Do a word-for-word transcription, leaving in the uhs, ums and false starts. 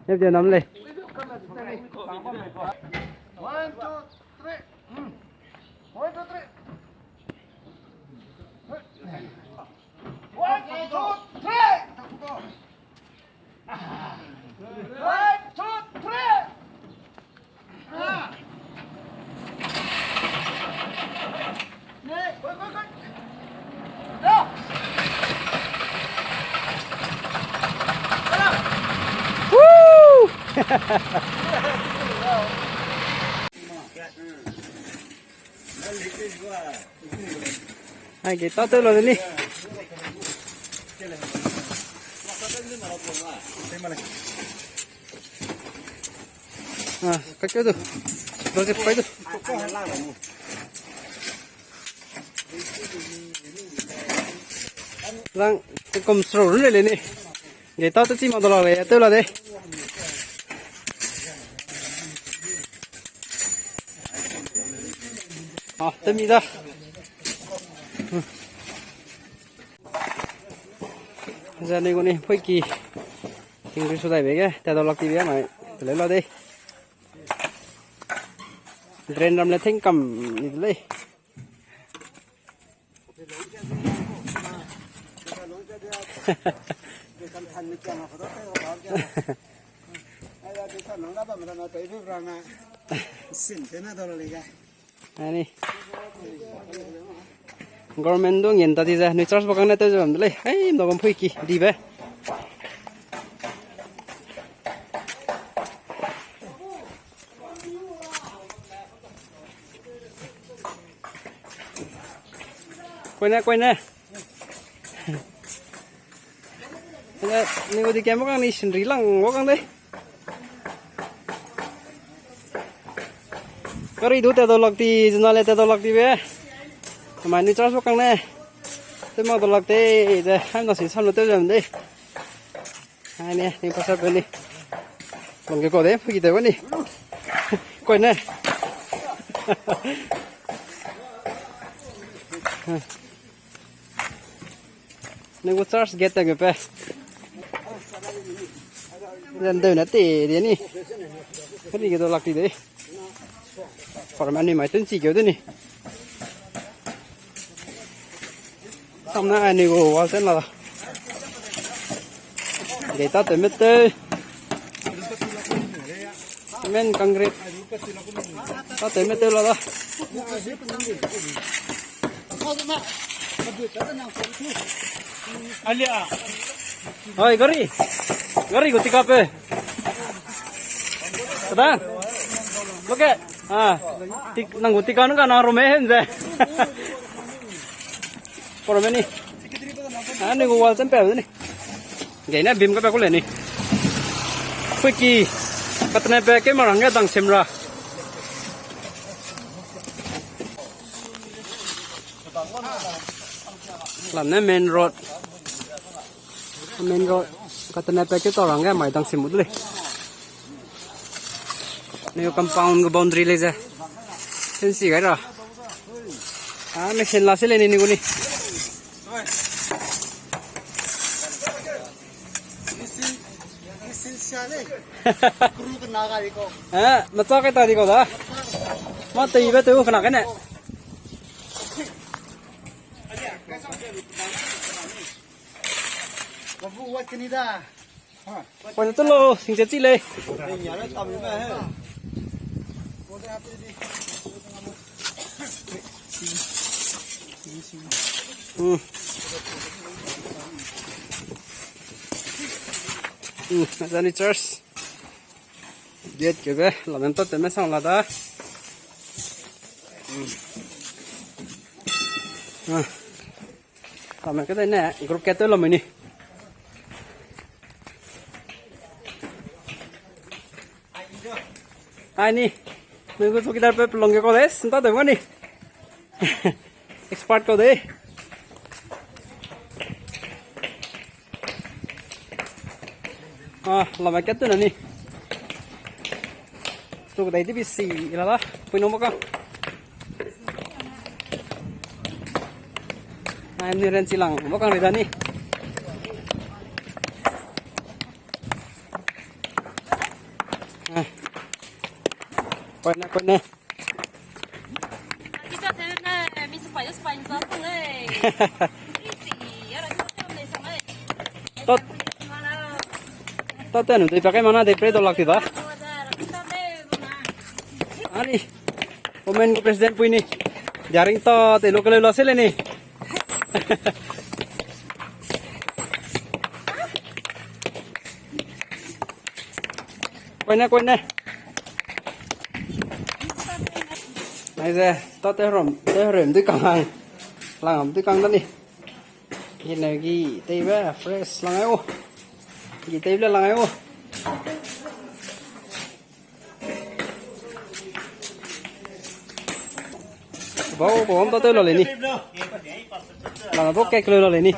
Hep je nam lei. One, two, three. Hmm. One, two, three. One, two, three. One, two, three. Ai, ge ta te lo ni. Ah, ka keu du. Project pai du. Lang, te kom sro run le ni. Ge ta te chi ma do la le, te la de. Ah, te mi da. Zane gu ni, pui ki. Ting ri su dai be ge, ta do lak ti be mai. Te le la de. Drain ram le thing kam ni de lei. Ani. Government du ngen ta di ze, nui church bakang ne tew ze bam de lei. Ai, mda bam pui ki, di be. Koine, koine. Ni gu di kem kang ni sinri lang wa kang de. Kari du te do lak ti, zena le te do lak ti be. Mai ni church wa kang ne. Te ma do lak te, ze, hai na si sam lo te zem de. Ai ne, ni pastor pe ni. Long ke ko de, pui ki te wa ni. Koine. Ni gu church gate te ge pe. Zen deu na te de ni. Kani ge do lak ti de. Formani mai tun chi keu de ni. Samna ai ni gu wall ten la. Ge ta te me te. Men concrete. Ta te me te la da. Alia. Oi, gari. Gari gu tika pe. Kada? Loke. Ah. Tik, nang gu tika nang ka na rome hen ze. Por me ni. Ah, ni gu wall ten pe ni. Ge ne bim ka pe ku le ni. Pui ki. Katne pe ke marang ge dang sim ra. Lam ne main road. Main road. Katne pe ke tau rang ge mai dang sim mu de lei. Ni compound gu boundary lei ze. Fence gai ra. Ah, machine la se le ni ni gu ni. Eh, macha kai ta di kau da. Ma tei be tei u kena kai ne. Babu, wat keni da. Poi tu lo, sing che chi lei. Hmm. Hmm, zani church. Gate ke be, lamen ta te me sang la da. Hmm. Ah. Kame ke dai ne, group ke te lo me ni. Ai ni, nang gu chowkidar pe pelong ke ko de, senta de ngani. Expert ko de. Ah, lama kat tu na ni. Tu kedai di bi si la la, pui no mo ka. Ai, ni ren chi lang, mo kang ri da ni. Koine, koine. Tot, tot te nu dei pa kai mana dei pre do lak ti da. Ani, women president pui ni. Diaring ta te lo ke lo la se le ni. Koine, koine. Nai ze, ta te rom, te rom dui kang hang. Lang am dui kang da ni. Gine gi teibe fresh lang ai o. Gi teibe le lang ai o. Bau, bau, am ta te lo le ni. Lang bau kek lo le ni.